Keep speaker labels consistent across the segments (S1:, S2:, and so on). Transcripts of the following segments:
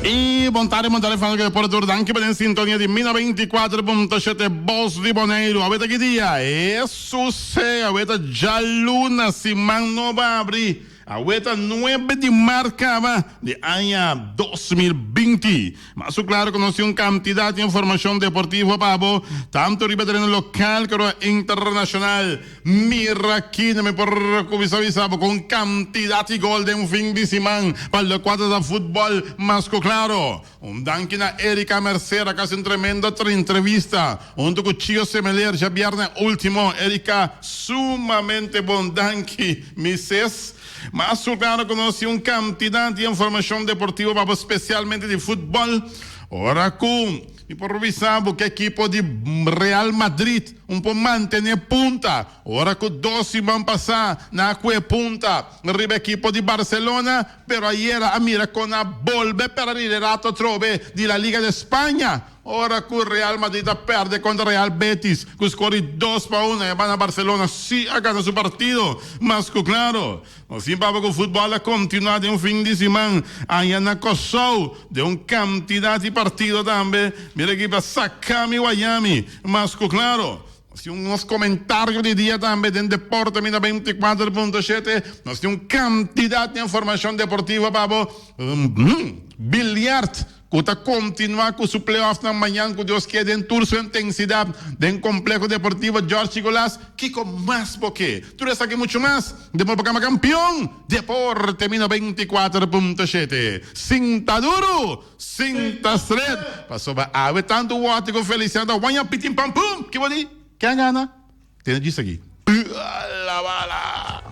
S1: I bon tardi bon tardi fanático di Deporte Tur danki pa den sintonia di Mina 24.7 Bos di Boneiru. Awe ta ki dia? Hesus awe ta djaluna siman nobo a abri. Awe ta nuebe di mart kaba di aña 2020. Mas ku klaru ku nos tin un kantidat di informashon deportivo pa bo, tantu riba tereno lokal komo internashonal. Mira kina mi por kuminsá bisa bo ku un kantidat di gol den un fin di siman pa lokual ta ta futbòl mas ku klaro. Un danki na Erika Mercera ku a hasi un tremendo entrevista huntu ku Chio Semeleer djabièrnè último. Erika, sumamente bon danki mi ses. Mas ku klaro ku nos tin un kantidat di informashon deportivo pa bo spesialmente di futbòl. Ora ku mi por bisa bo ku ekipo di Real Madrid un por mantené punta ora ku dos siman pasá nan a kue punta riba ekipo di Barcelona, pero ayera a mira kon a bolbe pèrdè liderato atrobe di La Liga de Spaña ora ku Real Madrid a pèrdè kontra Real Betis ku skor di 2-1. E banda Barcelona si a gana su partido mas ku klaro. Nos tin papia ku futbòl a kontinuá den un fin di siman aña na Kòrsou den un kantidat di partido tambe. Mira aki pa Sakami Wayami mas ku klaro. Nos tin unos komentario di dia tambe den Deporte Mina 24.7. Nos tin un kantidat di informashon deportivo pa bo. Biljart. Ku ta kontinuá ku su playoffnan mañan ku Dios ke den tur su intensidat den Kompleho Deportivo George Nicolas. Kiko mas bo ke? Tur esaki muchu mas den bo programa Kampion Deporte mi 94.7. Sinta duru, sinta stret, pasobra awe tantu wòrti ku Feliciano ta waña pitin pam pum! Ki bo di? Ken a gana? Tene djis aki. Bala bala!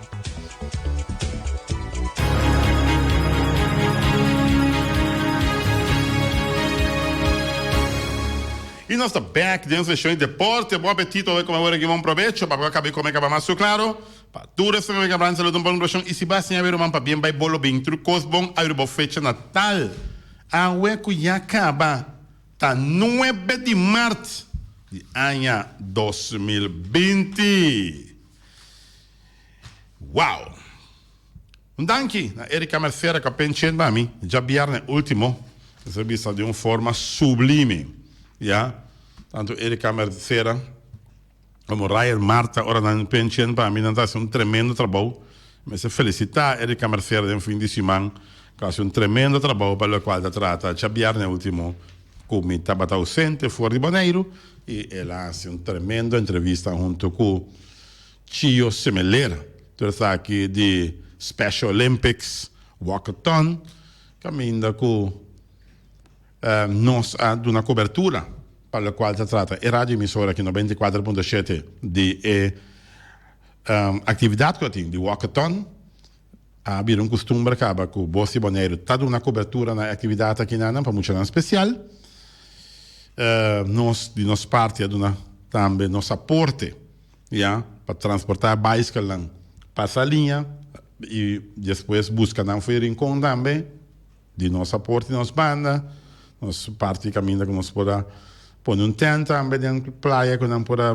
S1: I nos ta bek den seshon di deporte. Bon apetito awe kome awor aki bon probecho. Papia kabe kome kaba mas su klaro. Pa tur esnan ku a branda saludo un bon orashon i si bo a siña awe ruman pabien bai bolo bin tur kos bon awe bo fecha natal awe ku ya kaba. Ta nuebe di mart di aña 2020. Wow! Un danki na Erika Mercera ku a penchen pa mi djabièrnè último. Esei bisa di un forma sublime, ya. Tantu Erika Mercera komo Ryan Marta ora nan penchen pa mi nan ta hasi un tremendo trabou. Mester felisitá Erika Mercera den fin di siman ku a hasi un tremendo trabou pa lokual ta trata djabièrnè último ku mi tabata ausente for di Boneiru i el a hasi un tremendo entrevista huntu ku Chio Semeler. Tur esaki di Special Olympics Walkathon kaminda ku Nos a duna cobertura pa locual ta trata e radio emisora aki 94.7 di e actividad cu a tin di walkathon. A bira un custumber caba cu Bos di Boneiru ta duna cobertura na e actividad aki nan pa muchanan special. Nos di nos parti a duna tambe nos aporte ya pa transporta e baiskelnan pasa liña y despues busca nan for e rincon tambe. Di nos aporte di nos banda, nos parti caminda cu nos por a pone un tent tambe den playa cu nan por a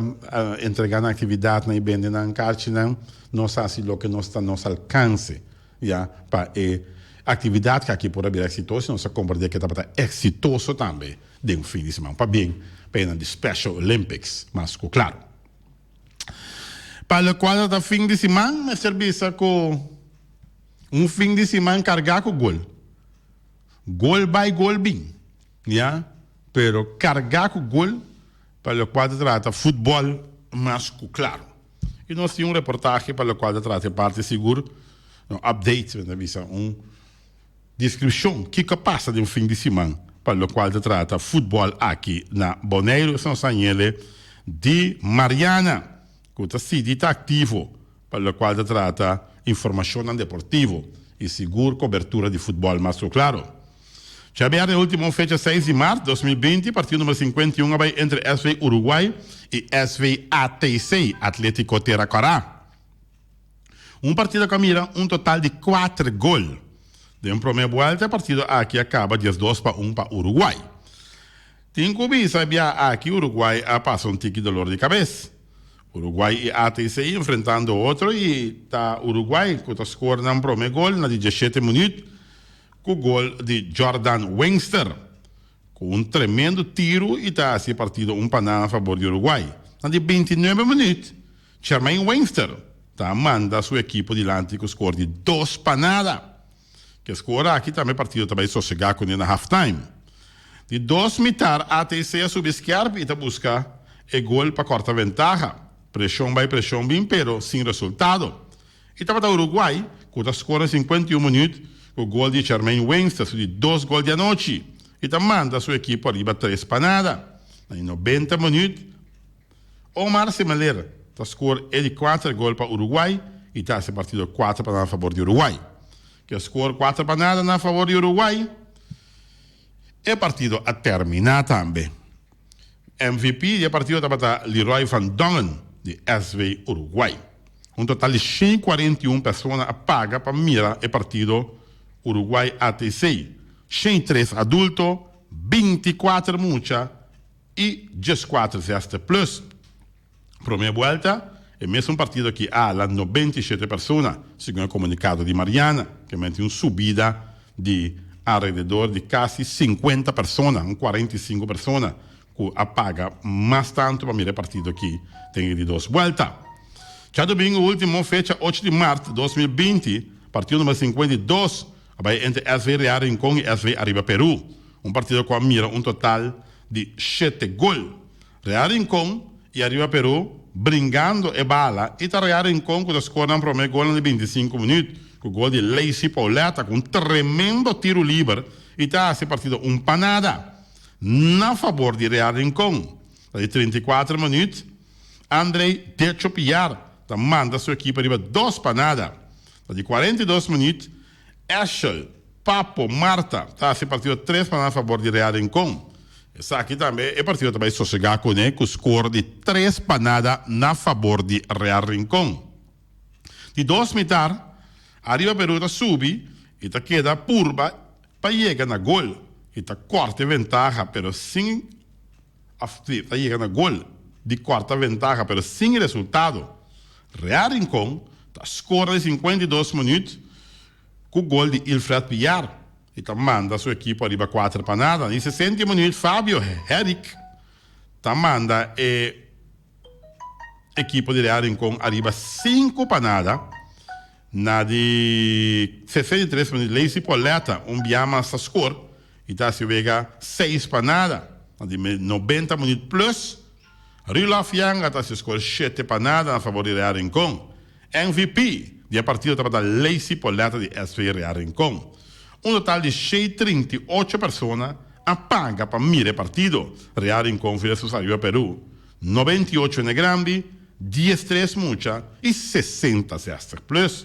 S1: entrega nan actividadnan y bende nan carchinan, nos haci loke nos ta nos alcance ya pa e actividad cu aki por a bira exitoso y nos a comprende cu e tabata exitoso tambe den fin di siman. Pabien pa enan di Special Olympics mas cu claro. Pa locual ta fin di siman mester bisa cu. Un fin di siman kargá ku gol. Gol bai gol bin. Ya, pero kargá ku gol pa lokual ta trata futbòl mas ku klaro. I nos tin un reportahe pa lokual ta trata e parti sigur, un update, men ta bisa un deskripshon kiko a pasa den fin di siman pa lokual ta trata futbòl aki na Boneiru. Esei nos a ñele di Mariana ku ta sigui ta aktivo Pa locual ta trata informacionnan deportivo y sigur cobertura di futbol mas cu claro. Djabièrnè ultimo fecha seis di mart 2020 partido numero 51 a bay entre SV Uruguay y SV ATC, Atletico Tera Cora. Un partido cu a mira un total di cuater gol. Den prome buelta e partido aki a caba 12-1 pa Uruguay. Tin cu bisa e bia aki Uruguay a pasa un tiki dolor di cabes. Uruguay y ATC enfrentando otro y ta Uruguay cu ta score nan prome gol na di diesshete minuut. ku gol di Jordan Wingster. Ku un tremendo tiru i ta hasi e partido un pa nada na fabor di Uruguay. Na di bintinuebe minüt, Jermaine Wingster ta manda su ekipo dilanti ku skor di dos pa nada. Ku e skor aki tambe e partido ta bai sosegá kuné na halftime. Di dos mitar ATC a subi skerp i ta buska e gol pa kòrta ventaha. Preshon bai preshon bin pero sin resultado. I tabata Uruguay ku ta skor na 51 minüt ku gol di Jermaine Wingster, su di dos gol di anochi, i ta manda su ekipo ariba tres pa nada. Na di 90 minüt Omar Semeler ta skor e di kuater gol pa Uruguay i ta hasi e partido kuater pa nada na fabor di Uruguay. Ku e skor kuater pa nada na fabor di Uruguay e partido a terminá tambe. MVP di e partido tabata Leroy van Dongen di SV Uruguay. Un total di 141 persona a paga pa mira e partido Uruguay-ATC, 103 adulto, 24 mucha i 14 zestig plus. Prome buelta, e mesun partido aki a hala 97 persona, segun e komunikado di Mariana, ke men tin un subida di alrededor di kasi 50 persona, un 45 persona ku a paga mas tantu pa mira e partido aki den e di dos buelta. Djadumingu ultimo, fecha 8 di mart 2020, partido number 52 a bai entre SV Real Rincon i SV Arriba Peru, un partido ku a mira un total di shete gol. Real Rincon i Arriba Peru bringando e bala i ta Real Rincon ku ta skor nan prome golnan di 25 minüt ku gol di Lacey Pauletta ku un tremendo tiru liber i ta hasi e partido un pa nada na fabor di Real Rincon. Na di 34 minüt Andrey Decho Piar ta manda su ekipo riba dos pa nada. Na di 42 minüt Eshel Papo Marta ta hasi partido tres pa na fabor di Real Rincon. Esaki tambe e partido ta bai sosega kuné ku skor di tres pa nada na fabor di Real Rincon. Di dos mitar ariba Peru ta subi i ta keda purba pa yega na gol i ta kòrta e ventaha pero sin ta yega na gol di kòrta ventaha pero sin resultado. Real Rincon ta skor di 52 minüt Ku gol di Ilfred Piar i ta manda su ekipo ariba kuater pa nada. Na di sesenta i minuut Fabio Herrick ta manda e ekipo di Real Rincon ariba sinku pa nada. Na di 63 minuut Lacey Pauletta un bia mas ta skor i ta hasi wega seis pa nada. Na di 90 minuut plus Rudolf Yanga ta hasi skor shete pa nada na fabor di Real Rincon. MVP di e partido tabata Lacey Pauletta di SV Real Rincon. Un total di shei 38 persona a paga pa mira e partido, Real Rincon versus Arriba Peru. 98 hende grandi, 13 mucha i 60 zestig plus.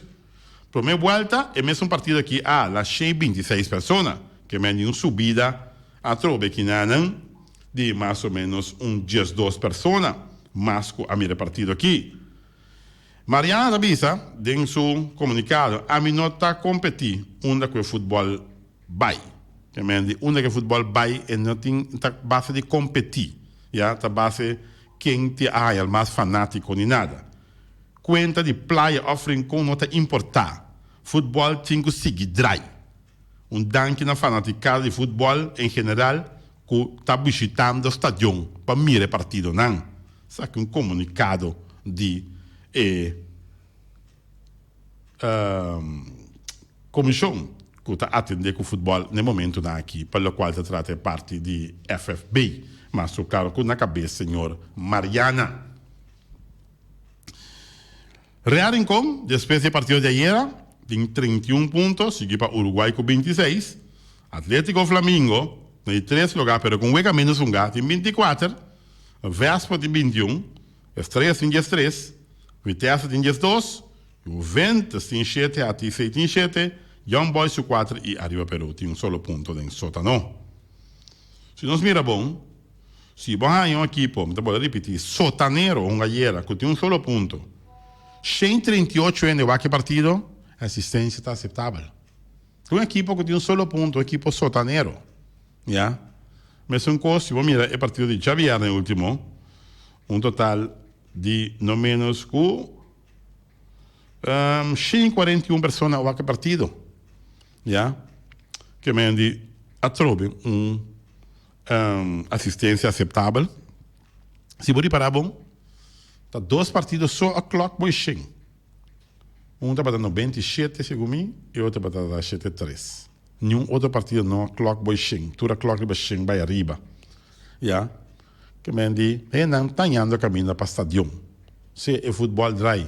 S1: Prome buelta e mesun partido aki a hala shei 26 persona, ke men di un subida atrobe kinanan di mas o menos un 12 persona mas ku a mira e partido aki. Mariana ta bisa den su komunikado, Ami no ta kompetí unda ku e futbòl bai. Ke men di unda ku e futbòl bai e no tin ta base di kompetí, ya, ta base ken tin a haña mas fanátiko ni nada. Kuenta di Playa òf Rincon no ta importá, futbòl tin ku sigui drai. Un danki na fanatikada di futbòl en general ku ta bishitando stadion pa mira e partidonan. Esaki un komunikado di e komishon ku ta atendé ku futbòl na e momentunan aki pa lokual ta trata e parti di FFB. Mas su klaro ku na kabes señor Mariana. Real Rincon, despues di e partido di ayera, tin 31 punto, sigui pa Uruguay ku 26. Atletico Flamingo, na di tres lugá pero ku un wega menos hungá, tin 24. Vespo tin 21, Estrellas tin 13, Vitesse tin 12, Juventus tin shete, ATC tin shete, Young Boys su kuater i Arriba Peru tin un solo punto den sotano. Si nos mira bon, Si bo haña un ekipo, mi ta bolbe ripití, sotanero, un gayera, ku tin un solo punto, 138 hende wak e partido, e asistensia ta aseptabel. Un ekipo ku tin un solo punto, un ekipo sotanero, ya. Mesun kos si bo mira e partido di djabièrnè último, un total di no ménos ku 141 persona a wak e partido, ya. Ke men di atrobe un asistencia aceptabel. Si bo ripara bon, ta dos partido so a klok bo e shen. Un tabata 97 segun mi y otro tabata 73. Niun otro partido no a klok bo e shen. Tur a klok riba shen bai ariba. Ya. Ke men di hendenan ta hañando kaminda pa stadion. Sea e futbol drai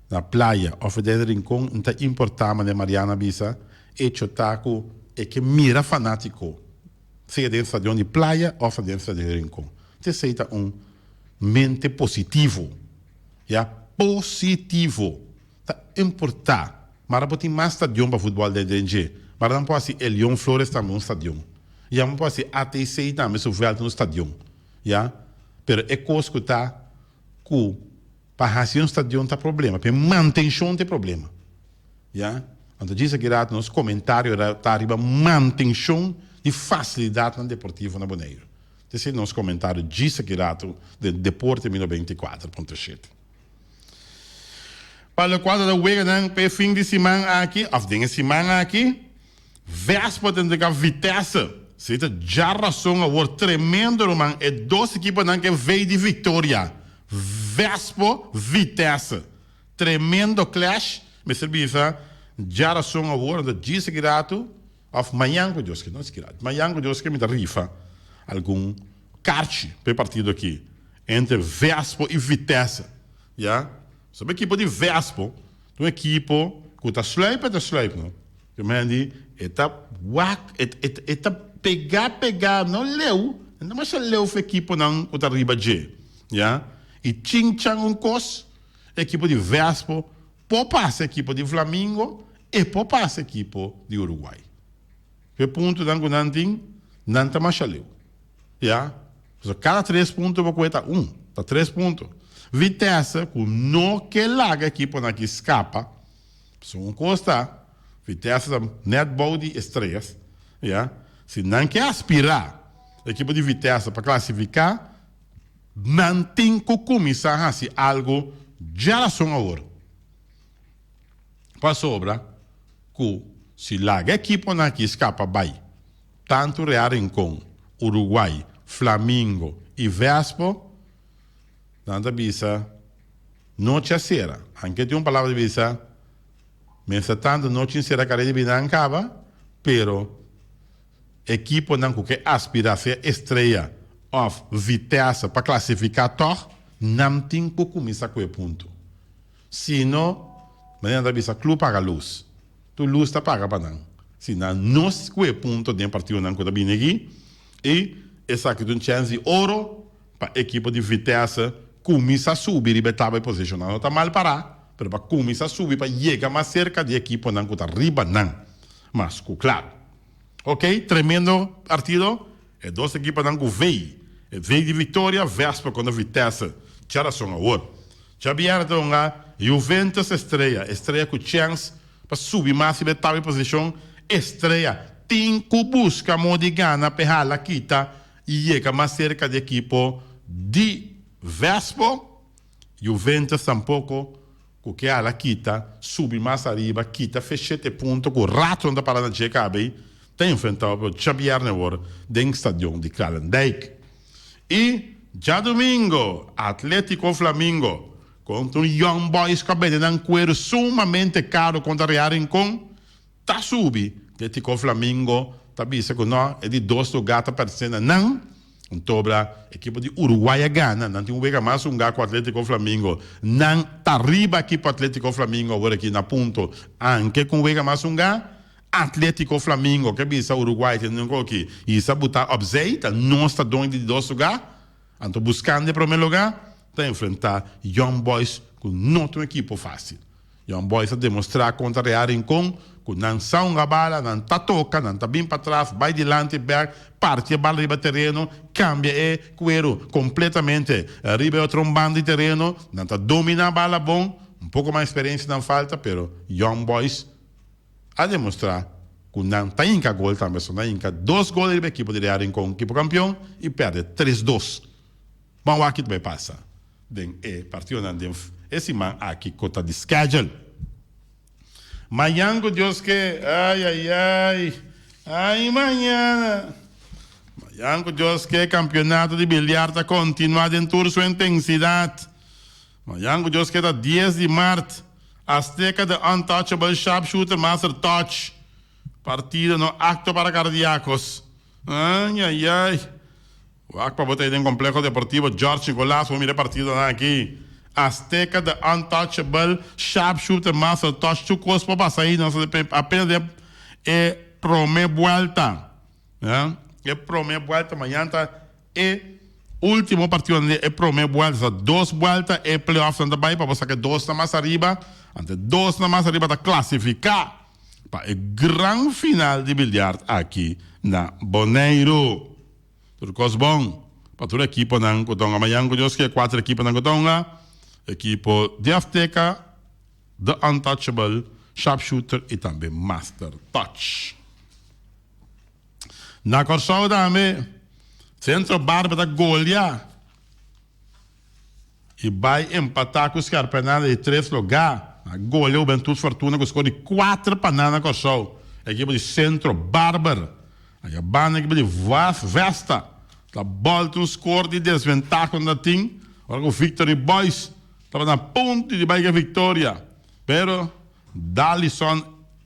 S1: na playa of den Rincon n ta importa manera Mariana a bisa, echo ta cu e ke mira fanatico sea den stadion di playa of den stadion di Rincon. T'esey ta un mente positivo, ya, positivo! Ta importa, mara bo tin mas stadion pa futbol den den dje, mara nan por haci Elion Flores tambe un stadion, ya, nan por haci ATC tambe su veld un stadion, ya, pero e cos cu ta cu. Pa hasi un stadion ta problema, pa e mantenshon ta e problema. Ya? Anto djis aki rato nos komentario ta riba mantenshon di fasilidatnan deportivo na Boneiru. Esei nos komentario djis aki rato den Deporte mi 94.7. Pa lokual ta ta weganan pa e fin di siman aki òf den e siman aki, Vespa ta entrega Vitesse. Esei ta djarason awor tremendo ruman e dos ekiponan ke vei di viktoria. Vespo, Vitesse. Tremendo clash mester bisa djarason awor anto djis aki ratu of mañan ku Dios ke no djis aki ratu mañan ku Dios ke mi ta rifa algun karchi pa e partido aki entre Vespo i Vitesse ya. Sob ekipo di Vespo ta un ekipo ku ta sluip e ta sluip no. Yo meen di e ta wak e e ta pega pega no leu e no masha leu fu ekiponan ku ta riba dje ya i chin chan un kos ekipo di Vespo por pasa ekipo di Flamingo e por pasa ekipo di Uruguay ku e puntonan ku nan tin nan ta masha leu ya pasobra kada tres punto bo kohe ta un ta tres punto Vitesse ku no ke laga ekiponan aki skapa. Pasobra un kos ta, Vitesse ta nèt bou di Estrellas, ya. Si nan ke aspirá ekipo di Vitesse pa klasifiká, nan tin ku kuminsá hasi algu djarason awor. Pasobra ku si laga ekiponan aki skapa bai, tantu Real Rincon, Uruguay, Flamingo i Vespo, Nan ta bisa, Nochi a sera. Anke tin un palabra di bisa, Mester tantu nochi in sera kare di bina nan kaba, pero ekiponan ku ke aspirá sea Estrella òf Vitesse pa klasifiká tòg, nan tin ku kuminsá ku e punto. Si no, manera nan ta bisa, klub paga lus. Tur lus ta paga pa nan. Si nan no ku e punto den partidonan ku ta bini aki, i esaki ta un chèns di oro Pa ekipo di Vitesse cuminsa subi riba e tabla di posicion. Nan no ta mal para, pero pa cuminsa subi pa yega mas cerca di ekiponan cu ta riba nan. Mas cu claro. Ok, tremendo partido. E dos ekiponan cu vei. E vei di victoria, Vespa contra Vitesse. Djarason awor. Djabièrnè ta hunga Juventus Estrella. Estrella cu chens pa subi mas riba e tabla di posicion. Estrella tin cu busca modo di gana p'e hala kita i yega mas serka di ekipo di Vespo. Juventus tampoko ku ke ala kita subi mas ariba, kita fe shete punto ku rato nan ta para na dje kabe ta enfrenta op djabièrnè awor den stadion di Kralendijk. I djadumingo Atletico Flamingo kontra un Young Boys ku a bende nan kueru sumamente karo kontra Real Rincon. Ta subi, Atletico Flamingo ta bisa cu no, e di dos lugar ta pertence na nan. Un tobra ekipo di Uruguay a gana, nan tin un wega mas hunga cu Atletico Flamingo. Nan ta riba ekipo Atletico Flamingo awor aki na punto, anke cu un wega mas hunga. Atletico Flamingo ke bisa Uruguay tin un koki hisa buta opzij, ta nos ta doño di di dos lugar, anto buscando e prome lugar ta enfrenta Young Boys cu no ta un ekipo facil. Young Boys a demostrá kontra Real Rincon ku nan sa hunga bala, nan ta toka, nan ta bin patras, bai dilanti bèk, parti e bala riba tereno, kambia e kueru kompletamente riba e otro banda di tereno, nan ta dominá bala bon, un poko mas eksperensia nan falta, pero Young Boys a demostrá ku nan ta hinka gol tambe, so nan hinka dos gol riba ekipo di Real Rincon, ekipo kampion, i pèrdè tres dos. Ban wak ki ta bai pasa den e partidonan den e siman aki ku ta di schedule. Mañan ku Dios ke, ay ay ay. Ay mañana. Mañan ku Dios ke kampionato di biliar ta kontinuá den tur su intensidat. Mañan ku Dios ke ta dies di mart. Azteca The Untouchable Sharpshooter Master Touch. Partido no acto para cardíacos. Ay ay ay. Wak pa bo ta den Complejo Deportivo George Nicolaas bo mira e partidonan aki. Azteca The Untouchable Sharpshooter Master Touch tur cos por pasa ayi nos apenas den e prome buelta. E prome buelta mañan ta e ultimo partido di e prome buelta. Sa dos buelta e playoffnan ta bay pa bo saca e dosnan mas ariba. Anto e dosnan mas ariba ta clasifica pa e gran final di biljart aki na Boneiru. Tur kos bon pa tur ekiponan ku ta hunga mañan ku Dios ke kuater ekiponan ku ta hunga, ekipo di Azteca, The Untouchable, Sharpshooter i tambe Master Touch. Na Kòrsou tambe Centro Barber ta golia i bai empatá ku Scherpenhele di tres lugá. A golia Hubentud Fortuna ku skor di kuater pa nan na Kòrsou. Ekipo di Centro Barber Aya banda ekipo di Vas Vesta ta bolta un skor di desventaha ku nan ta tin ora ku Victory Boys tabata na punto di bai ku e viktoria. Pero Dalison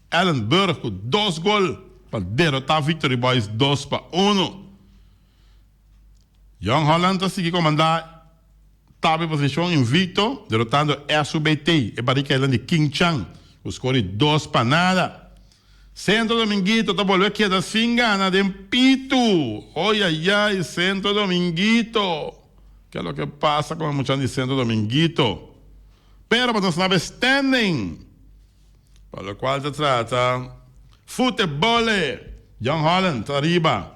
S1: Ellenburg ku dos gol pa derota Victory Boys 2-1. Jong Holland ta sigui komandá tabla di posishon invicto derotando SUBT, e barikailan di King Chang, ku skor di 2-0. Centro Dominguito ta bolbe keda sin gana den pitu. Oyayay, Centro Dominguito! Ke loke pasa ku e muchanan di Centro Dominguito? Pero pa nos na be standing! Pa lokual ta trata futebole, Jong Holland ta riba.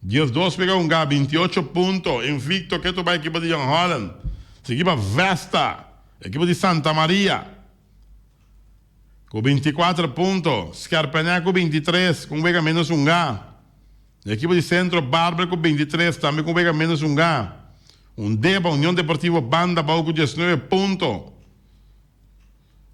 S1: 12 pega un ga, 28 punto, invicto ketu bai ekipo di Jong Holland. Sigui pa Vesta, ekipo di Santa Maria. Ku 24 punto, Skerpenè ku 23, ku un wega menos un ga. Ekipo di Centro Barber ku 23, tambe ku un wega menos un ga. Un deba Union Deportivo Banda Abou ku 19 punto.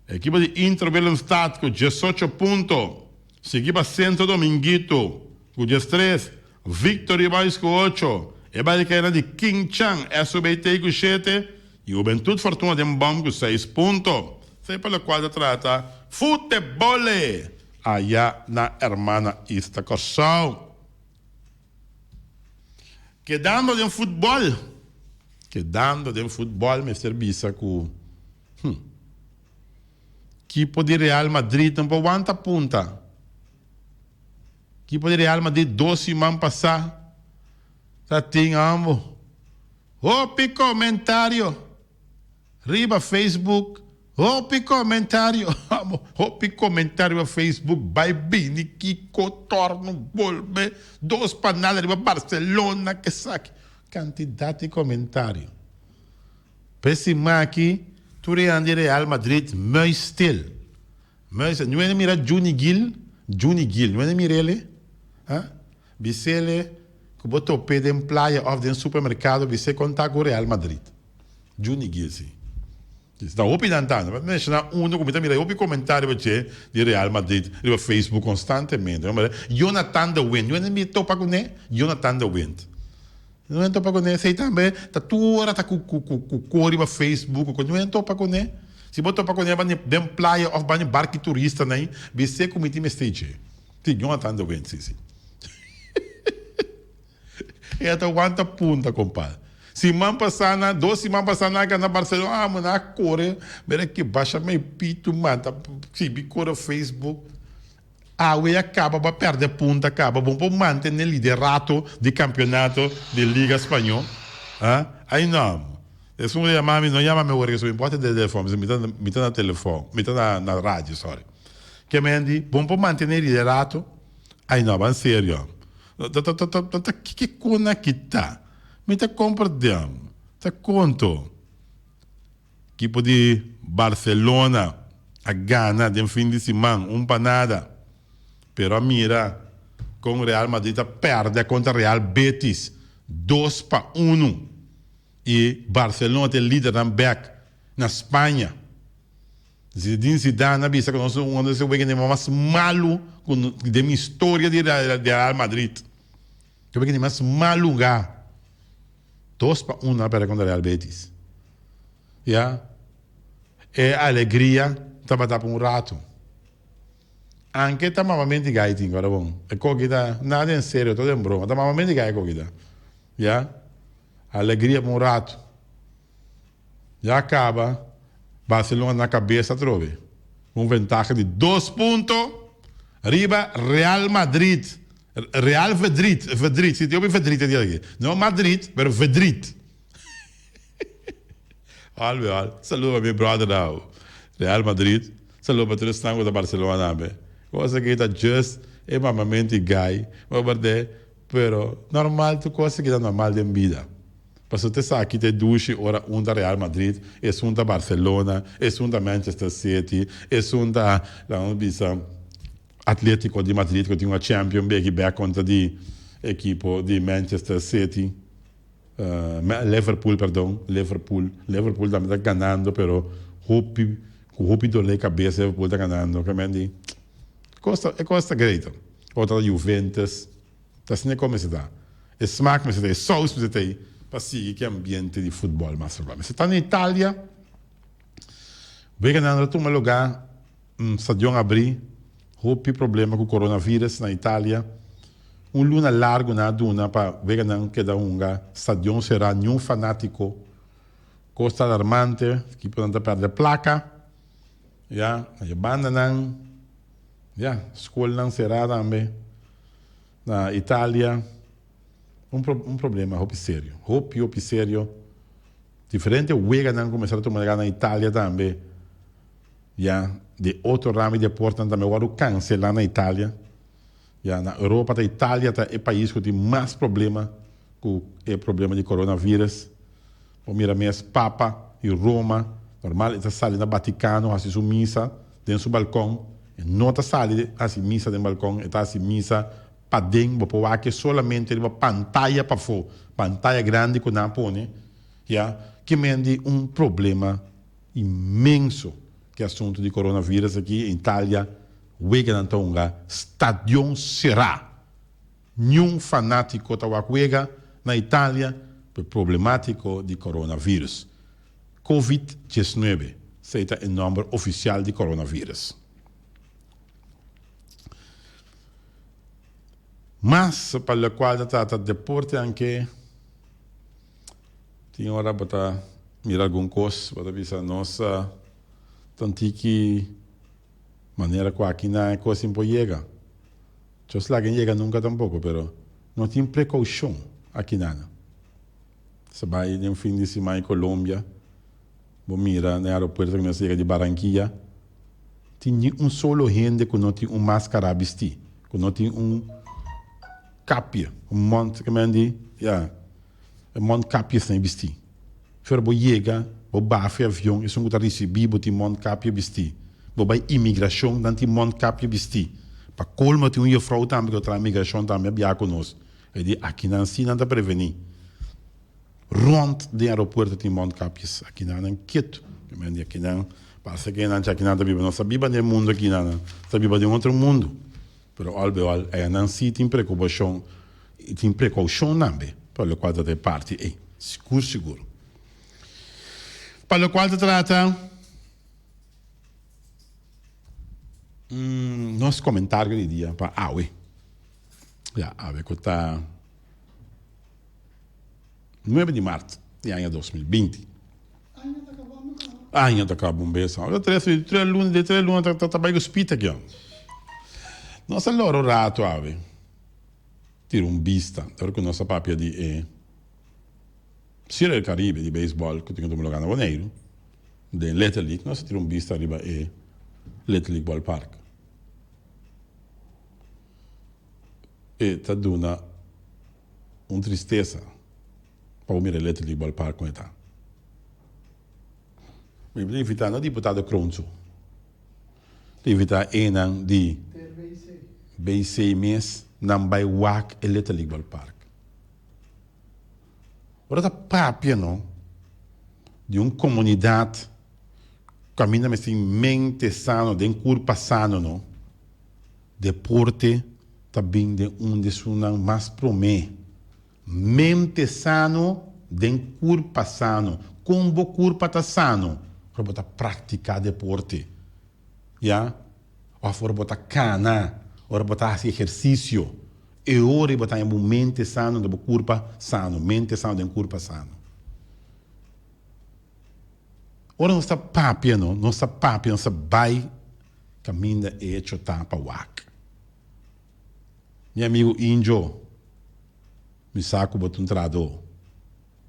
S1: Ekipo di Inter Willemstad ku 18 punto, sigui pa Centro Dominguito ku 13, Victory Boys ku 8, e barikera di King Chang SUBT ku 7 i Hubentud Fortuna den bòm ku 6 punto. Esei pa lokual ta trata futebole aya na hermana Ista Kòrsou. Kedando den futbòl, kedando den futbòl mester bisa ku hm kipo di Real Madrid no por wanta punta. Kipo di Real Madrid dos siman pasá ta tin ambo hopi komentario. Riba Facebook hopi comentario amo hopi comentario riba Facebook bay bini kico torno bolbe dos pa nada riba Barcelona kesaki cantidad di comentario p'e siman aki tur e hende di Real Madrid muisstil muisstil nu hende mira Juni Gil Juni Gil nu hende mirele ha bisele cu bo tope den playa of den supermercado bis'e conta cu Real Madrid. Juni Gil si. Ta hopi nan ta. Mi menshoná uno ku mi ta mira hopi komentario riba dje di Real Madrid riba Facebook konstantemente. Jonathan de Wind. Ño mi topa kuné? Jonathan de Wind. Ño topa kuné? Esei tambe ta tur ora ta ku ku ku kor riba Facebook. Ño topa kuné? Si bo topa kuné bani den playa òf bani barki turista nan bis'é ku mi tin mester dje. Si Jonathan de Wind si si. E a ta wanta punta compadre. Siman pasá nan, dos siman pasá nan a gana Barcelona, amo nan a kore, mira ke basha mei pitu man ta sibi kore Facebook. Awe a kaba bo a pèrdè punta kaba, bo por mantené liderato di kampionato di Liga Spañó? Ha? Ai no amo. Esun ku ta yama mi, no yama mi awor, mi por atendé telefòn, mi ta mi ta na telefòn, mi ta na na radio, sorry. Ke men di, bo por mantené liderato? Ai no, ban serio amo. Ta kiko kona ki ta? Mi ta kompredem. Ta konto. Ekipo di Barcelona a gana den fin di siman un pa nada. Pero a mira kon Real Madrid a pèrdè kontra Real Betis 2-1. I Barcelona ta e lidernan bèk na Spaña. Zinedine Zidane a bisa ku nos un di e weganan mas malu ku den mi historia di Real Madrid. E weganan mas malu nga. 2-1 nan a perde kontra Real Betis. Ya. E alegria tabata pa un ratu. Anke ta mamamenti gai tin ora bon. E koki ta nada en serio, todo en broma. Ta mamamenti gai e koki ta. Ya. Alegria pa un ratu. Ya caba Barcelona na cabeza atrobe cu un ventaha di dos punto riba Real Madrid. Real Verdriet, Verdriet, si tin hopi Verdriet e dia aki. No Madrid, pero Verdriet. Al be al. Saludo pa mi brother na Real Madrid. Saludo pa tur esnan cu ta Barcelona tambe. Cos aki ta just e mamamento y guy. Bo berde, pero normal tur cos aki ta normal den bida. Pasobra ta esaki ta e dushi ora un ta Real Madrid, esun ta Barcelona, esun ta Manchester City, esun ta, laga nos bisa, Atletico di Madrid ku tin un champion beki bek kontra di ekipo di Manchester City, Liverpool perdon, Liverpool, Liverpool tambe ta ganando pero hopi ku hopi dolé kabes Liverpool ta ganando, kos ta e kos ta great. Otro ta Juventus. Ta asina kon mester ta. E smaak mester ta, e saus mester ta ei pa sigui ki ambiente di futbol mas regular. Mester ta na Italia, weganan ta tuma lugar, stadion abri, hopi problema ku coronavirus na Italia. Un luna largu nan a duna pa weganan keda hunga, stadion sera, niun fanatiko. Kos ta alarmante, ekiponan ta perde plaka, ya, na e bandanan. Ya, skolnan será tambe na Italia. Un un problema hopi serio, hopi hopi serio. Diferente weganan kuminsá ta tuma lugar na Italia tambe. Ya, di otro ramo di deportenan tambe wòrdu kanselá na Italia. Ya, na Europa ta Italia ta e pais ku tin mas problema ku e problema di coronavirus. Bo mira mes Papa di Roma, normal e ta sali na Vaticano hasi su misa den su balcon, e no ta sali hasi misa den balcon, e ta hasi misa paden, bo por wak e solamente riba pantaya pafó, pantaya grandi ku nan a pone, ya, ke men di un problema inmenso ku e asuntu di coronavirus aki, Italia weganan ta hunga stadion será. Niun fanátiko ta wak wega na Italia pa e problemátiko di coronavirus. Covid 19, esei ta e nòmber ofisial di coronavirus. Mas pa lokual ta trata deporte anke tin ora bo ta mira algun kos bo ta bisa nos tantiki manera ku aki nan e kos sin por yega. Dios laga yega nunca tampoco, pero no tin precaucion aki nana. Sa bay den fin di siman Colombia, bo mira na e aeropuerto cu nos yega di Barranquilla, tin ni un solo hende cu no tin un mascara bisti, cu no tin un kapje, un mond, ke men di, ya, e mondkapje esnan bisti. Ora bo yega, bo bafa e avion, esun ku ta risibí bo tin mondkapje bistí. Bo bai imigrashon, nan tin mondkapje bistí. Pa kolmo tin un jefrou tambe ku ta traha imigrashon tambe a biaha ku nos. E di akinan sí nan ta prevení. Rònt den aeropuerto tin mondkapjes. Akinan nan ketu. Ke men di akinan, parse ke nan akinan ta biba. Nos ta biba den e mundu akinan, nan ta biba den otro mundu. Pero al be al, enan sí tin preokupashon i tin prekoushon tambe pa lokual ta ta e parti ei. Sigur sigur. Pa lokual ta trata nos komentario di dia pa awe. Ya, awe ku ta nuebe di mart di aña 2020. Aña ta kaba un bes. Ora tres tres luna di tres luna ta ta bai ku spit aki. Nos a lora un rato awe tira un bista ora ku nos a papia di e Serie del Caribe di beisbòl ku tin ku tuma lugá na Boneiru den Little League. Nos a tira un bista riba e Little League Ballpark. E ta duna un tristesa. Pa bo mira e letra di ballpark kon e ta. Mi ta invita no diputado Kroonsu. Ta invita enan di BC mes nan bai wak e letra di ballpark. Ora ta papia no di un komunidat. Kaminda mester tin mente sano den kurpa sano no. Deporte ta bin den un di esunnan mas promé. Mente sano den kurpa sano. Kon bo kurpa ta sano? Ora bo ta praktiká deporte, ya, òf ora bo ta kana, ora bo ta hasi ehersisio. E ora ei bo ta haña bo mente sano den bo kurpa sano, mente sano den kurpa sano. Ora nos ta papia no, nos ta papia, nos ta bai kaminda e hecho ta pa wak. Mi amigo Injo, mi sa ku bo ta un trahadó,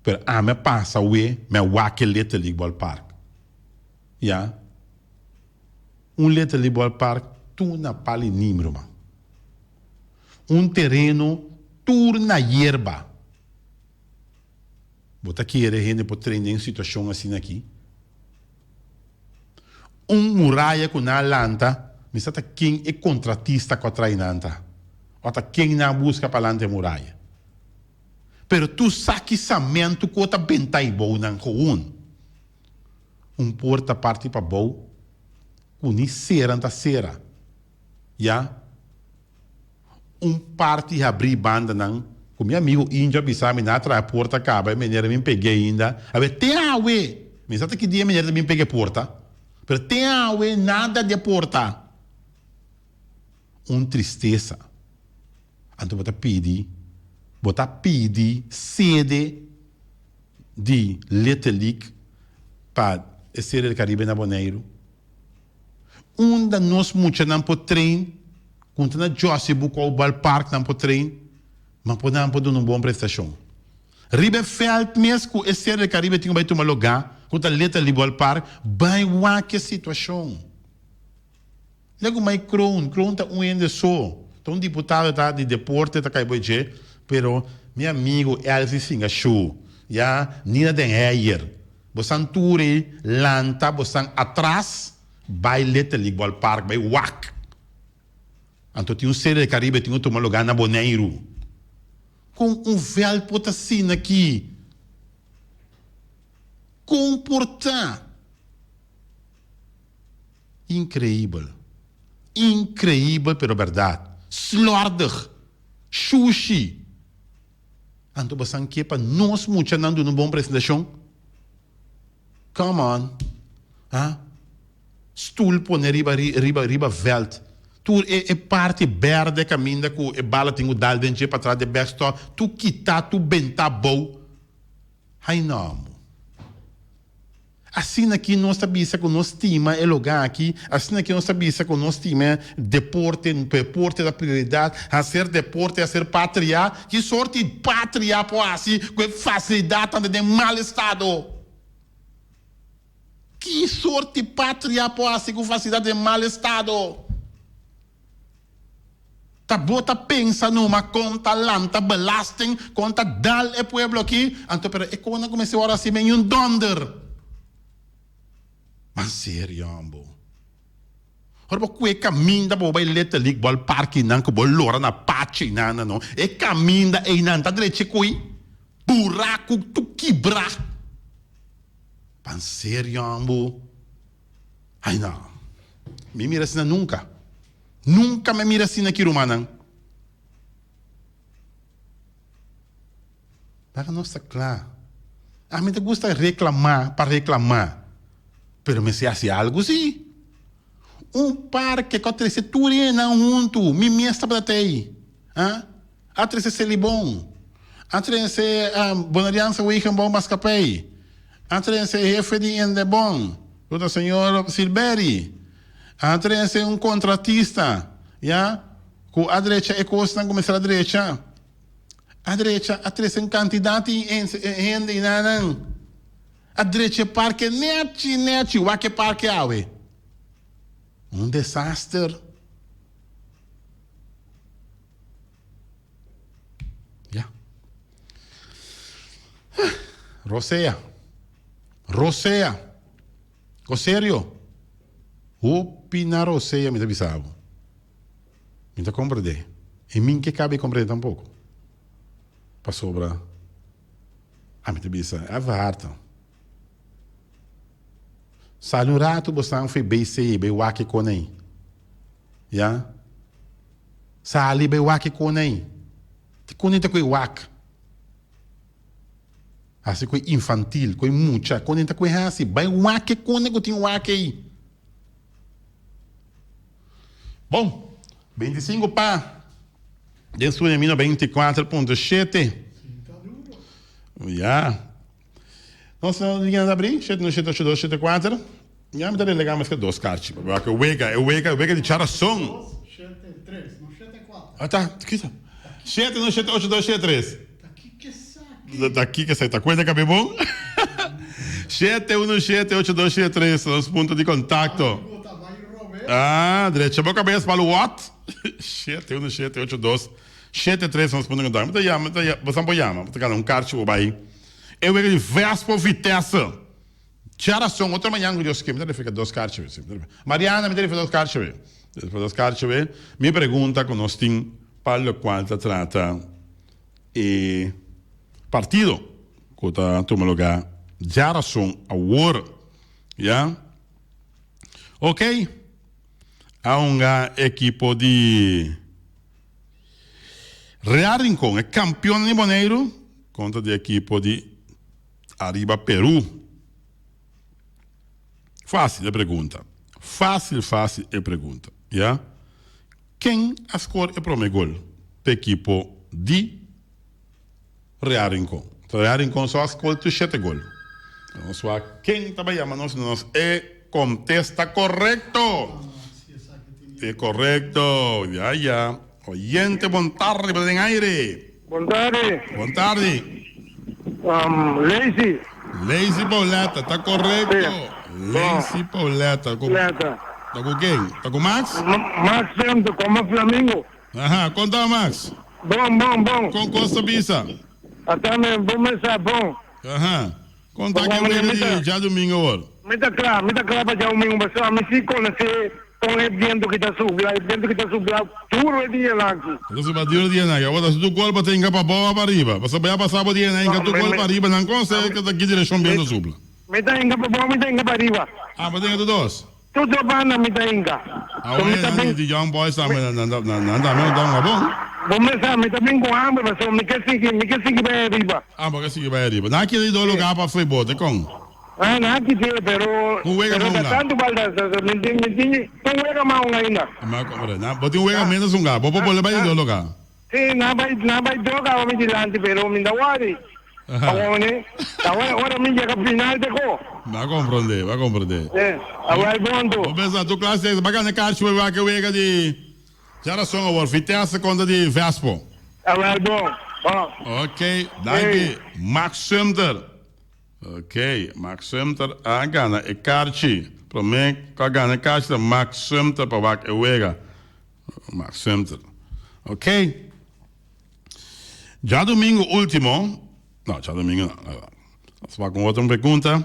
S1: pero ami a pasa awe, mi a wak e Little League Ballpark. Ya. Un Little League Ballpark tur na pali nim, ruman. Un tereno tur na yerba. Bo ta kere hende por train den situacion asina aki? Un muraya cu nan a lanta, mi sa ta ken e contratista cu a trae nan ta, o ta ken nan a busca pa lanta e muraya. Pero tur saki samento cu ta benta y bou nan gewoon. Un porta parti pa bou cu ni cera ta cera. Ya. Un parti habrí bandanan ku mi amigu Injo a bisa mi na traha porta kaba e meneer a bin peg'é ainda. Awe te awe! Mi sa ta ki dia e meneer ta bin pega e porta, pero te awe nada di e porta. Un tristesa. Anto bo ta pidi, bo ta pidi sede di Little League pa e Serie del Caribe na Boneiru. Unda nos muchanan por train, ku ta na Josie Bucau Ballpark nan por train, ma por nan por duna un bon prestashon. Riba e veld mes ku e Serie del Caribe tin ku bai tuma lugá, ku ta Little League Ballpark, bai wak e situashon. Legu mai Kroon, Kroon ta un hende so, ta un diputado ta di deporte ta kai bo dje, pero mi amigo Elvis Singashu, ya, Nina den Heyer, Bosan tur ei lanta bosan atras bai Little League Ballpark bai wak. Anto tin un Serie del Caribe tin ku tuma lugar na Boneiru. Kon un veld por ta asina aki? Kon por ta? Increibel. Increibel pero berdad. Slordig. Shushi. Anto bosan ke pa nos muchanan duna un bon presentashon? Come on. Ha? Stoel pone riba riba riba veld. Tur e e parti berde kaminda ku e bala tin ku dal den dje patras di e backstop, tur kita, tur benta abou. Hay no. Asina ki nos ta bisa ku nos stima e lugá aki, asina ki nos ta bisa ku nos stima deporte, deporte ta prioridat, haser deporte, haser patria, ki sorti patria por hasi ku e fasilidatnan ta den mal estado? Ki sorti patria por hasi ku fasilidat den mal estado? Ta bo ta pensa numa kon ta lanta belasting, kon ta dal e pueblo aki, anto pero e konan ku mester wòrdu hasi men un dònder. Man serio ambo. Ora bo kue kaminda bo bai Little League Ballpark einan ku bo lora na pachi einan no, e kaminda einan ta drechi kui buraku tur kibra. Man serio ambo. Ay no. Mi mira asina nunca. Nunca mi a mira asina aki rumannan. Laga nos ta cla. Ami ta gusta reclama pa reclama. Pero mester haci algo si. Un parke cu a trece tur hendenan hunto. Mi mes tabata tey. Ah? A trece Selibon. A trece Boneriaanse Wegenbouw Maatschappij. A trece hefe di Indebon, ku ta señor Silberi. A trece un contratista, ya, ku a drecha e kosnan ku mester a drecha. A drecha, a trece un kantidat di hende i nanan. A drecha e parke nechi nechi. Wak e parke awe. Un desaster. Ya. Rosea. Rosea. Ko serio. Hopi na rosea mi ta bisa bo. Mi ta comprende. E min ke kabe comprende tampoco. Pasobra ami ta bisa Everhard. Sali un ratu bosan fo'i BC bai wak e kon ei. Ya. Sali bai wak e kon ei. Te kon ei ta koe wak. Hasi koe infantil, koe mucha. Kon ei ta koe hasi. Bai wak e kon ei ku tin wak ei. Bon, 25 pa den studio mi 94.7. Ya. Nos no liña ta abrí, shete no shete ocho dos shete kuater. Ya mi ta relegá maske dos karchi. Pasobra ku e wega, e wega, e wega di charason.
S2: Dos, shete, tres, no shete kuater.
S1: Ah ta, kisa? Shete no shete ocho dos shete tres.
S2: Ta kiko esaki?
S1: Ta kiko esaki? Ta kuenta kabe bon? Shete uno shete ocho dos shete tres, nos punto di kontakto.
S2: Algo ta bai robes.
S1: Ah, drecha bo kabes pa lo wòt. Shete uno shete ocho dos shete tres, nos punto di kontakto. Mi ta yama, mi ta yama, boso por yama, bo ta gana un karchi bo bai. E wega di Vespo Vitesse. Djarason, otro mañan ku Dios ke, mi ta refrika dos karchi we. Mariana, mi ta refrika dos karchi we. Refrika dos karchi we. Mi pregunta ku nos tin pa lokual ta trata e partido ku ta tuma lugá djarason awor. Ya. Ok. A hunga ekipo di. Real Rincon, e kampionnan di Boneiru kontra di ekipo di Ariba Peru. Fásil e pregunta. Fásil, fásil e pregunta. Ya. Ken a skor e promé gol pa ekipo di Real Rincon? Real Rincon so a skor tur shete gol. Nos wak ken ta bai yama nos nos e kontesta korekto. E korekto. Ya ya. Oyente bon tardi bo ta den aire.
S3: Bon tardi.
S1: Bon tardi.
S3: Lazy.
S1: Lazy Pauletta ta korekto. Lazy Pauletta.
S3: Pauletta.
S1: Ta ku ken? Ta ku Max?
S3: Max Santo komo Flamingo.
S1: Aha, kon ta Max?
S3: Bon, bon, bon.
S1: Kon kos ta bisa?
S3: Ata mi bon mesa bon.
S1: Aha. Kon ta ke wega di djadumingo awor?
S3: Mi ta kla, mi ta kla pa djadumingo pasobra mi si konosé kon e bientu ki ta supla, e bientu ki ta supla duru e dianan aki.
S1: E ta supla duru e dianan aki. Awor ta si tur gol pa ta hinka pa abou o pa riba? Pasobra bo ya pasa bo dianan hinka tur gol pa riba, nan konosé ki ta ki direkshon bientu ta supla.
S3: Mi ta hinka pa abou, mi ta hinka pa riba.
S1: Ah, bo ta hinka tur dos?
S3: Tur dos banda mi ta hinka.
S1: Awor
S3: Mi ta
S1: nan
S3: bin.
S1: di Young Boys tambe nan nan nan tambe no ta hunga bon.
S3: Bo mes sa mi ta bin ku hamber pasobra mi ke sigui mi ke sigui bai ariba.
S1: Ah bo ke sigui bai ariba. Nan a keda di dos lugar pa fo'i bote kon?
S3: Ah nan a kite pero
S1: Un wega
S3: pero
S1: mas
S3: ta
S1: hunga.
S3: tantu bal ta ta mi tin mi tin un wega mas hunga ainda.
S1: Mi a kompre. Nan bo tin un wega menos hunga. Bo por bolbe bai di dos lugar.
S3: Si nan bai nan bai dos caba mi dilanti pero mi ta wari. Awor ne, awor ora mi yega final te ko.
S1: Ba comprende, ba comprende.
S3: Eh, awel bon tu.
S1: Bo pensa tu klas te, ba gana kaartje pa wak e wega di Djarason awor, Vitesse kontra di Vespo.
S3: Awel bon, bon.
S1: Ok, danki Max Sumter. Ok, Max Sumter a gana e kaartje. Prome ku a gana e kaartje ta Max Sumter pa wak e wega. Max Sumter. Ok. Djadumingu ultimo, no, djadumingu no, nos wak un otro pregunta.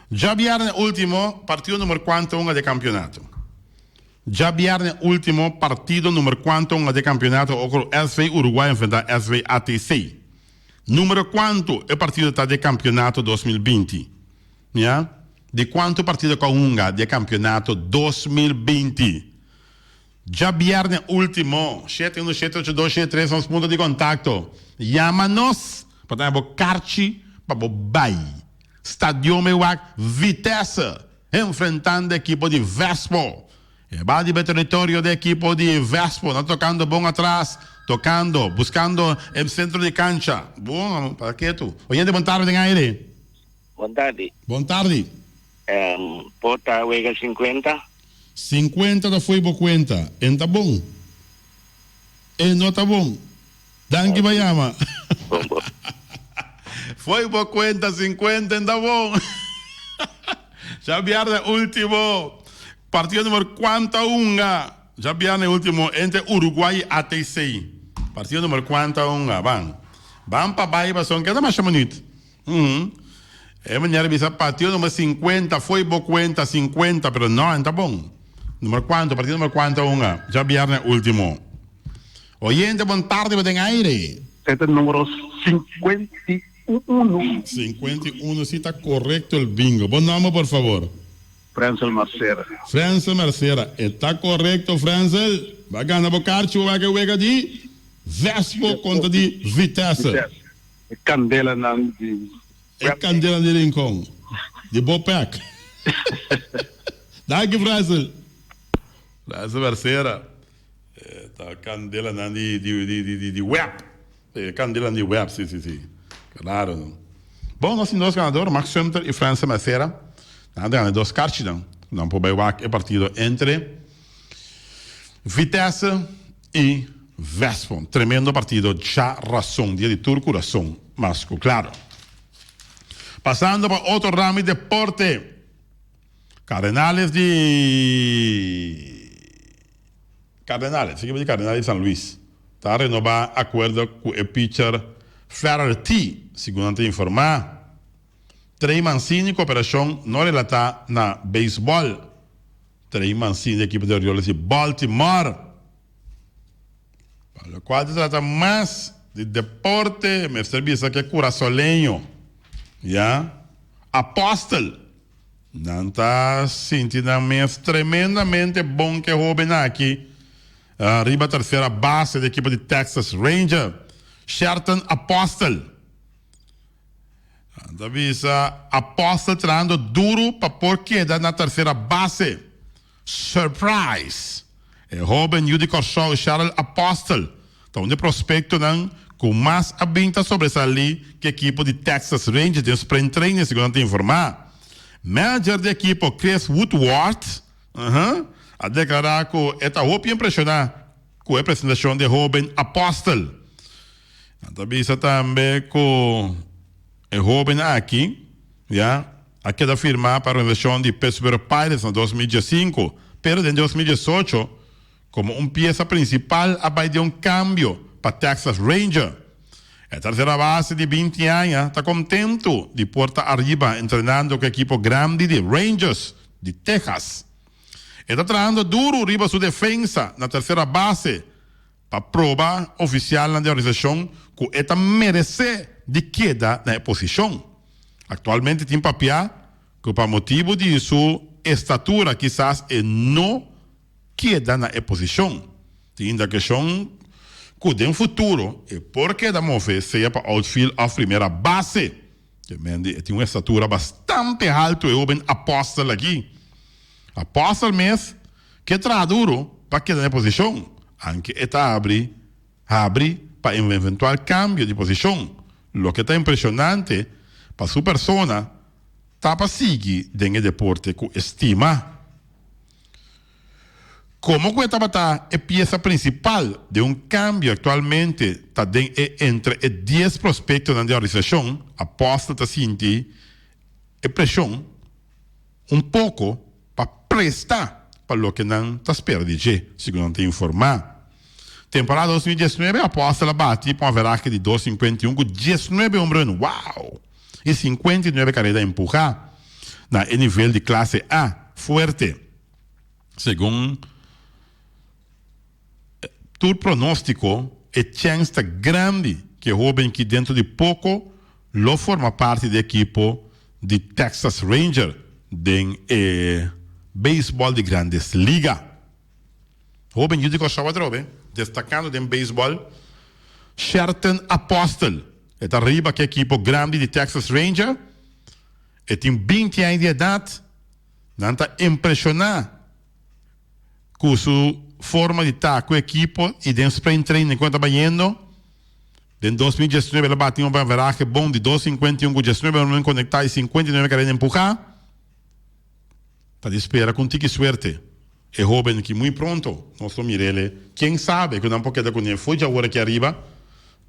S1: Djabierne ultimo, partido numero cuanto hunga de campeonato? Djabierne ultimo, partido numero cuanto hunga de campeonato oko SV Uruguay enfrenta SV ATC? Numero cuanto e partido ta de campeonato 2020? Ya? Di cuanto partido cu a hunga di e campeonato 2020? Djabierne ultimo, shete uno shete ocho dos shete tres nos punto di contacto. Yama nos pa tene bo karchi pa bo bai Stadion bay wak Vitesse enfrentando ekipo di Vespo. E bal riba e territorio di ekipo di Vespo, nan tocando bon atras, tocando, buscando e centro di cancha. Bon, para ketu. Oyente bon tarde den aire.
S4: Bon tardi.
S1: Bon tardi.
S4: Por ta wega 50?
S1: 50 ta fo'i bo cuenta. En ta bon. E no ta bon. Danki pa yama.
S4: Bon bon.
S1: Fo'i bo cuenta 50 en ta bon. Djabièrnè ultimo. Partido numero cuanta hunga? Djabièrnè ultimo entre Uruguay y ATC. Partido numero cuanta hunga? Ban. Ban pa bai pasobra keda masha minuut. E manera a bisa partido numero 50 foi bo cuenta 50 pero no en ta bon. Numero cuanto partido numero cuanto hunga djabierne ultimo. Oyente bon tarde bo den aire.
S5: E ta numero 51.
S1: 51 si ta correcto el bingo. Bo nomber por favor.
S5: Frensel Marcera.
S1: Frensel Marcera, e ta korekto Frensel, bo a gana bo karchi bo wak e wega di Vespo kontra di Vitesse.
S5: Vitesse, e kandelanan di.
S1: E kandelanan di Rincon, di Bopec. Danki Frensel. Frensel Marcera, e ta kandelanan di di di di web. E kandelanan di web, si si si. Klaro no. Bon, nos tin dos ganador, Max Sumter i Frensel Marcera. Nan a gana e dos karchinan. Nan por bai wak e partido entre Vitesse i Vespon. Tremendo partido djarason, dia di tur kurason, mas ku klaro. Pasando pa otro ramo di deporte, Cardenales di Cardenales, ekipo di Cardenales di San Luis ta renobá akuerdo ku e pitcher Flaherty, segun nan ta informá. Trey Mancini koperashon no relatá na beisbòl. Trey Mancini di ekipo di Orioles di Baltimore. Pa lokual ta trata mas di deporte mester bisa ku e kurasoleño, ya, Apostel. Nan ta sinti nan mes tremendamente bon ku e hoben aki riba tersera base di ekipo di Texas Ranger, Sherton Apostel. Nan ta bisa Apostel trahando duru pa por keda na tersera base. Surprise! E hoben yu di Kòrsou Sherrel Apostel ta un di e prospektonan ku mas a bin ta sobresalí ku ekipo di Texas Rangers den spring training, segun nan ta informá. Manager di ekipo Chris Woodward a deklará ku e ta hopi impreshoná ku e presentashon di e hoben Apostel. Nan ta bisa tambe ku e hoben aki ya a keda firmá pa organisacion di Pittsburgh Pirates na 2015, pero den 2018 komo un piesa prinsipal a bai den un kambio pa Texas Ranger. E tersera base di 20 aña ta kontentu di por ta ariba entrenando ku ekipo grandi di Rangers di Texas. E ta trahando duru riba su defensa na tersera base pa proba ofisialnan di organisashon ku e ta meresé di keda na e posishon. Aktualmente tin papiá ku pa motibu di su estatura kisas e no keda na e posishon. Tin indikashon ku den futuro e por keda move sea pa outfield òf primera base. E tin un estatura bastante haltu e hoben Apostel aki. Apostel mes ke traha duru pa keda na e posishon, anke e ta abri habri pa un eventual kambio di posishon. Loke ta impreshonante pa su persona ta pa sigui den e deporte ku e stima. Komo ku e tabata e piesa prinsipal den un kambio aktualmente ta den e entre e dies prospektonan di organisashon, Apostel ta sinti e preshon un poko pa presta pa loke nan ta spera di dje, segun nan ta informá. Temporada 2019 Apostel a bati pa un averahe di dos 51 ku 19 homerun, wow! I 59 kareda empuhá na e nivel di klase A, fuerte. Segun tur pronóstiko e chèns ta grandi ku e hóben ki dentro di poko lo forma parti di ekipo di Texas Ranger den e beisbòl di Grandes Liga. Hóben yu di Kòrsou atrobe destakando den beisbòl, Sherten Apostel. E ta riba ku e ekipo grandi di Texas Ranger. E tin 20 aña di edat. Nan ta impreshoná ku su forma di ta ku ekipo i den spring training kon e ta bayendo. Den 2019 el a bati un averahe bon di 2.51 ku 19 homerun konektá i 59 kareda empuhá. Ta di spera ku un tiki suerte e hoben aki muy pronto nos lo mir'el. Ken sabe ku nan por keda kuné fo'i dje awor aki ariba,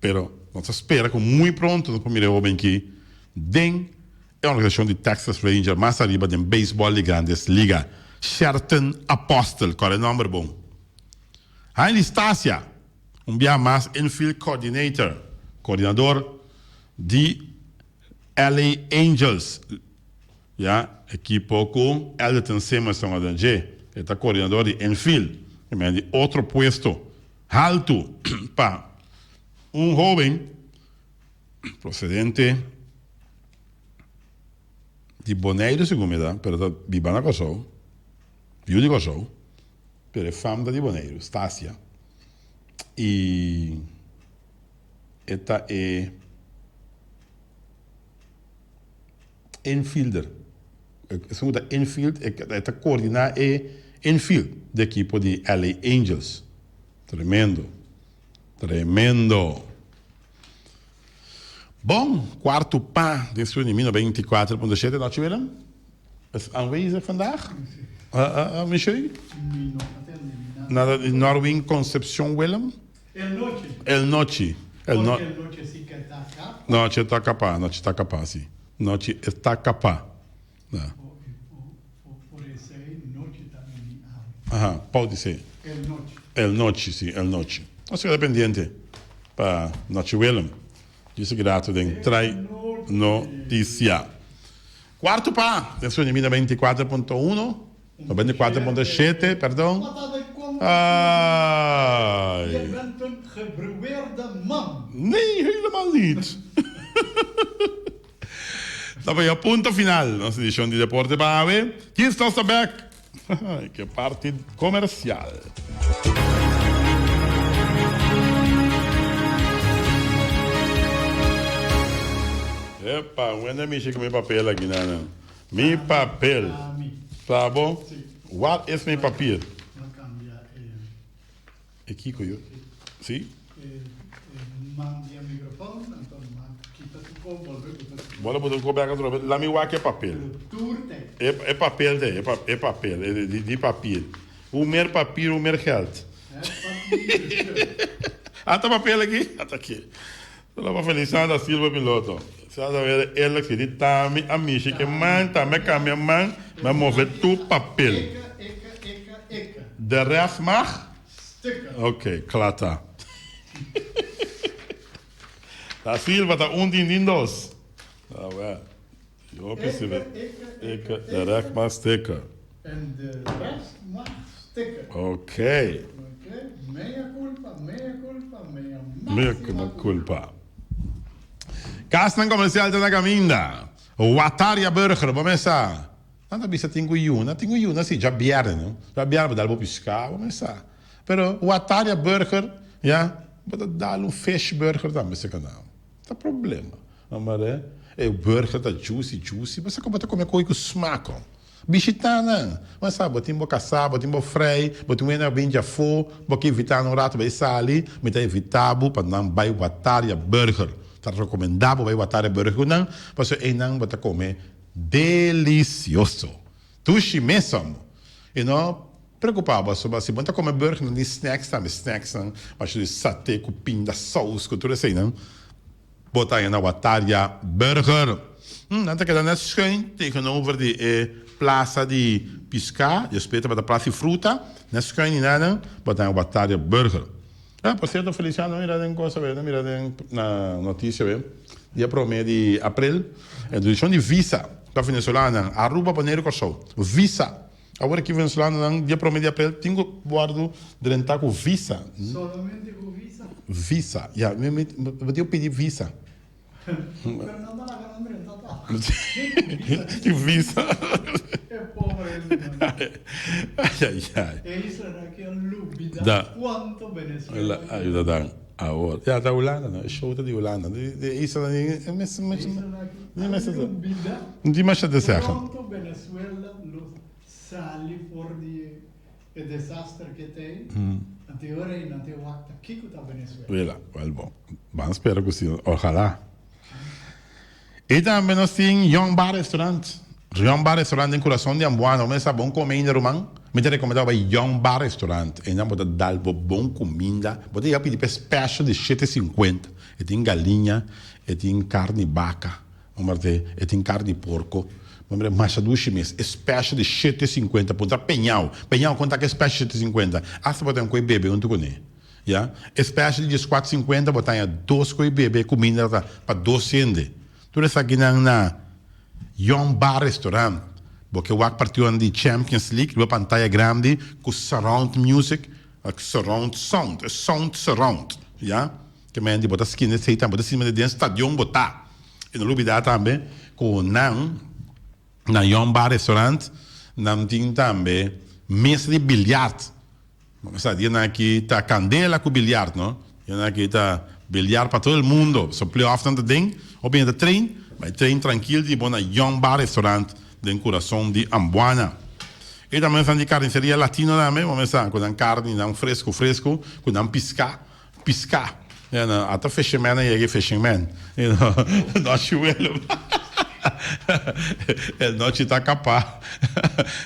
S1: pero nos ta spera ku muy pronto nos por mira e hoben aki den e organisashon di Texas Ranger mas ariba den beisbòl di Grandes Liga. Sherten Apostel, kòrda e nòmber bon. Hainley Stasia, un biaha mas infield coordinator, koordinador, di LA Angels. Ya, ekipo ku Elderton Simerson a den dje. E ta koordinador di infield, e mester di otro puesto haltu pa un hoben procedente. Di Boneiru segun mi ta, pero ta biba na Kòrsou, yu di Kòrsou, pero e fam ta di Boneiru, Stasia. I e ta e infielder. Esun ku ta infield, e ta koordiná e infield di ekipo di LA Angels. Tremendo. Tremendo. Bon, cuarto pa den studio di mi 94.7 Nochi Willem is aanwezig vandaag. Uh, uh, uh, Michel? Nada, Norwin Concepcion Willem?
S2: El Noche.
S1: El Noche. El
S2: no el Noche sí que está capaz.
S1: Noche está capaz, Noche está capaz, sí. Noche está capaz.
S2: Ja. Por esey nochi ta bini awe.
S1: Aha, Paul dice.
S2: El nochi.
S1: El nochi, si, el nochi. Nos keda pendiente pa nochi Willem. Djis grato den trai noticia. Cuarto pa den sueño mina 24.1, 94.7, perdon. Ay.
S2: Je bent een gebruweerde man.
S1: Nee, helemaal niet. Ta bai a punto final nos edicion di Deporte pa awe. Kies nos ta bek ke parti comercial. Epa, wende mishi ku mi papel aki nan. Mi papel. Ta bo? Wat is mi papier? E kiko yo? Si? Bo ta pone un kop bek atrobe. Lami wak e papel. E papel te, e papel, di papier. Hoe meer papier, hoe meer geld. Ata papel aki? Ata aki. Solo pa Feliciano da Silva Piloto. Sa ta wera eerlijk si di tami a mishi ke man, tami a cambia man, mi a move tur papel. De rest mag? Ok, kla ta. Da Silva ta un tin tin dos. Ah wel. Hopi si ve. Eke, de rest mag stikken.
S2: En de rest mag stikken.
S1: Ok.
S2: Ok, mea culpa, mea culpa, mea
S1: maxima culpa. Kasnan comercial ta na caminda. Wataria Burger, bo mesa. Nan ta bisa tin cu yuna, tin cu yuna si djabierne no. Djabierne bo dal bo pisca, bo mesa. Pero Wataria Burger, ya, bo ta dal un fish burger tambe seca nan. Ta problema. Amare e burger ta juicy juicy bo sa ku bo ta kome koi ku smak hom. Bishita nan. Bo sa bo tin bo kasá, bo tin bo frei, bo tin wende a bin djafó, bo ke invitá nan un rato bai sali, mi ta invitá bo pa nan bai Wataria Burger. Ta rekomendá bo bai Wataria Burger ku nan pasobra einan bo ta kome delisioso. Dushi mes hom. I no preocupa bo pasobra si bo ta come burger nan tin snacks tambe, snacks nan masha di sate cu pinda saus cu tur eseinan bo ta haña na Wataria Burger. Nan ta keda net schuin tegenover di e plaza di pisca, despues tabata plaza di fruta, net schuin di nan bo ta haña Wataria Burger. Ah, por cierto Feliciano, mira den cosa be, mira den na noticia be, dia prome di april, introduccion di visa pa venezolanonan, Aruba, Boneiru, Kòrsou. Visa. Awor aki venezolanonan dia prome di april tin ku wòrdu drenta ku visa.
S2: Solamente ku visa?
S1: Visa, ya, mi mi bo tin ku pidi visa.
S2: Pero nan ta laga nan drenta tòg.
S1: Tin visa.
S2: E pobre hendenan.
S1: Ay ay ay.
S2: E islanan aki a lubida kuanto Venezuela
S1: a yuda nan. Awor, ya ta Hulanda no, e show ta di Hulanda. De islanan e mes mes
S2: E islanan aki a lubida
S1: Di masha te zeggen.
S2: kuanto Venezuela lo sali for di E desaster ke ta ei, nan tin ora ei nan tin wak ta kiko ta Venezuela.
S1: Wela, wel bon. Ban spera ku si, ojalá. I tambe nos tin Young Bar Restaurant. Young Bar Restaurant den kurason di Ambuana. Bo mester sa bon kome ainda ruman? Mi ta rekomendá bo bai Young Bar Restaurant. Einan bo ta dal bo bon kuminda. Bo ta yega pidi p'e special di shete sinkuenta. E tin galiña, e tin karni baka. Hombre e tin carni di porco. Hombre masha dushi mes. E special di shete cincuenta punta peñao. Peñao con ta ke special shete cincuenta? Hasta bo ta un coe bebe hunto cune. Ya. E special di diescuatro cincuenta bo ta haña dos coe bebe cuminda ta pa dos hende. Tur esakinan na Young Bar Restaurant. Bo ke wak partidonan di Champions League riba pantaya grandi cu surround music, surround sound, e sound surround. Ya. Ke men di bo ta skin esei tambe, bo ta sinti manera den stadion bo ta. I no lubida tambe ku nan Na Yon Bar Restaurant nan tin tambe mesa di biljart. Bo sa dianan aki ta candela cu biljart no. Dianan aki ta biljart pa todo el mundo. So playoff nan ta den, hopi hende ta train, bai train trankil di bo na Yon Bar Restaurant den curason di Ambuana. E tambe nan di carniceria latino tambe, bo mester sa cu nan carni nan fresco fresco, cu nan pisca. Piská. You know, ata fisherman a yega e fishing man. You know, nochi welo. E nochi ta kapá.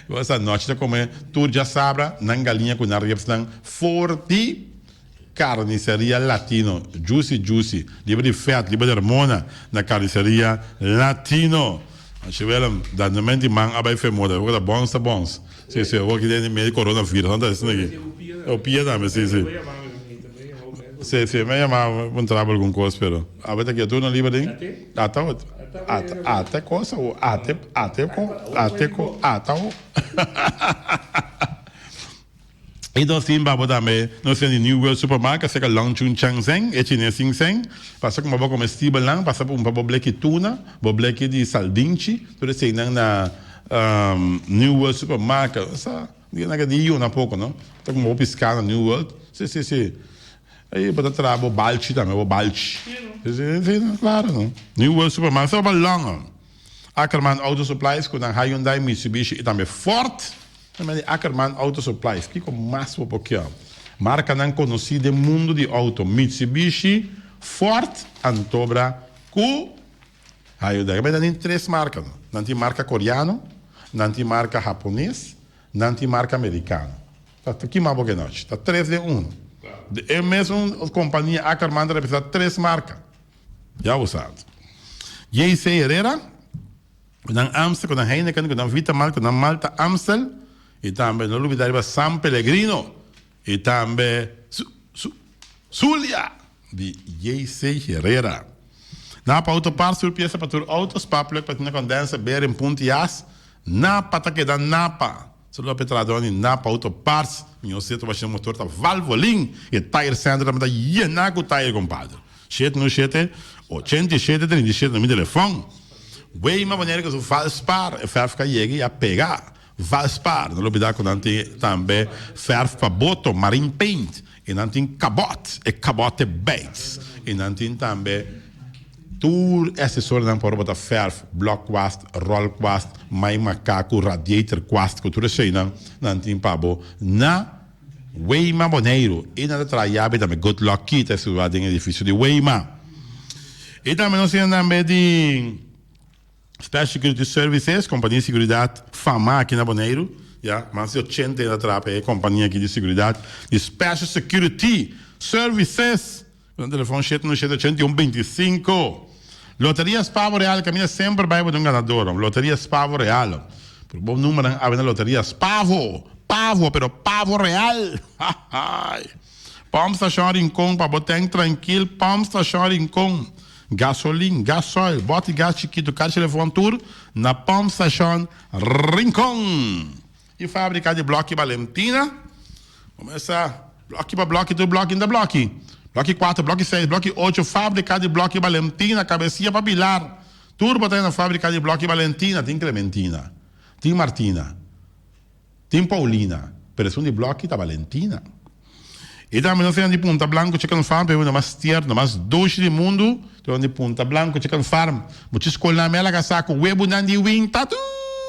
S1: Bo sa nochi ta kome tur djasabra nan galiña ku nan ribsnan for di Carniceria Latino. Juicy juicy. Liber di fèt, liber di hormona na Carniceria Latino. Nochi welo, dandamente di man a bai fe moda. Bo ta bons ta bons. Si, si, awor ki den medio coronavirus, nan ta esaki aki. O pia tambe, si, si. Si, si, mi a yama puntra bo algun cos, pero awe ta kia turno liber den? Ata o, ata, ata cosa o ate, ate ko, ate ko, ata o. I nos tin babo tambe, nos tin di New World Supermarket cerca Long Chun Chang Zeng, e chines tin seng, pasa kuma bo comestibelnan, pasa pa cumpra bo bleki tuna, bo bleki di saldinchi, tur eseinan na New World Supermarket. Sa di nan di yuna poko no, ta kuma bo pisca na New World, si si si, ei bo ta traha bo balchi tambe, bo balchi, si si si, claro no, New World Supermarket, sa pa long. Ackerman Auto Supplies cu nan Hyundai, Mitsubishi y tambe Ford. Nan di Ackerman Auto Supplies, kiko mas bo por kia? Markanan konosí den mundu di outo, Mitsubishi, Ford, Antobra ku Hyundai. Nan tin tres marka no. Nan tin marka koreano, nan tin marka hapones, nan tin marka merikano. Ta ki mas bo ke nochi? Ta tres den uno. E mesun kompania Ackerman ta representá tres marka. Ya bo sa. JC Herrera. Ku nan Amstel, ku nan Heineken, ku nan Vitamal, ku nan Malta Amstel i tambe no lubida riba San Pellegrino i tambe su su Zulia di JC Herrera. Napa Auto Parts tur piesa pa tur auto, spark plug, patina condenser, bearing, punt i as. Napa ta keda Napa. Saludo pa e trahadornan di Napa Auto Parts. Miho seto pa shina motor ta Valvoline i e tire center tambe ta yena ku tire compadre. Shete no shete, 87 37 na mi telefon. Weima wanneer ku su Valspar e verf ka yega i a pega. Valspar, no lubida ku nan tin tambe verf pa boto, marine paint, i nan tin kabot, e kabote baits, i nan tin tambe tur e asesorionan pa ora bo ta verf, blokkwast, rolkwast, mai makaku, radiator kwast, ku tur eseinan nan tin pa bo na Weima Boneiru. I nan ta traha yabi tambe Good Luck Key ta situá den edifisio di Weima. I tambe nos tin tambe di Special Security Services, kompania di seguridat famá aki na Boneiru. Ya, mas di ochenta hende ta traha pa e kompania aki di seguridat di Special Security Services. Nan telefon shete no shete 81 25. Loteria Spavo Real kaminda semper bai bo ta un ganador. Loteria Spavo Real. Por bo numernan awe na Loteria Spavo. Pavo pero Pavo Real. Hahay. Pump Station Rincon pa bo tank trankil Pump Station Rincon. Gasolin, gasoil, bòti gas chikitu, karchi telefon tur na Pump Station Rincon. E fabrika di blòki Balentina kumesa blòki pa blòki tur blòki ta blòki. Blòki kuater, blòki seis, blòki ocho, fabrika di blòki Balentina, kabesia pa Pilar. Tur bo ta na fabrika di blòki Balentina, tin Clementina, tin Martina, tin Paulina, pero esun di blòki ta Balentina. I tambe nos tin di Punta Blanco Chicken Farm, pero e mas tierno, mas dushi di mundu, tin di Punta Blanco Chicken Farm. Mucha skolnan mi a laga sa ku webunan di winta tur.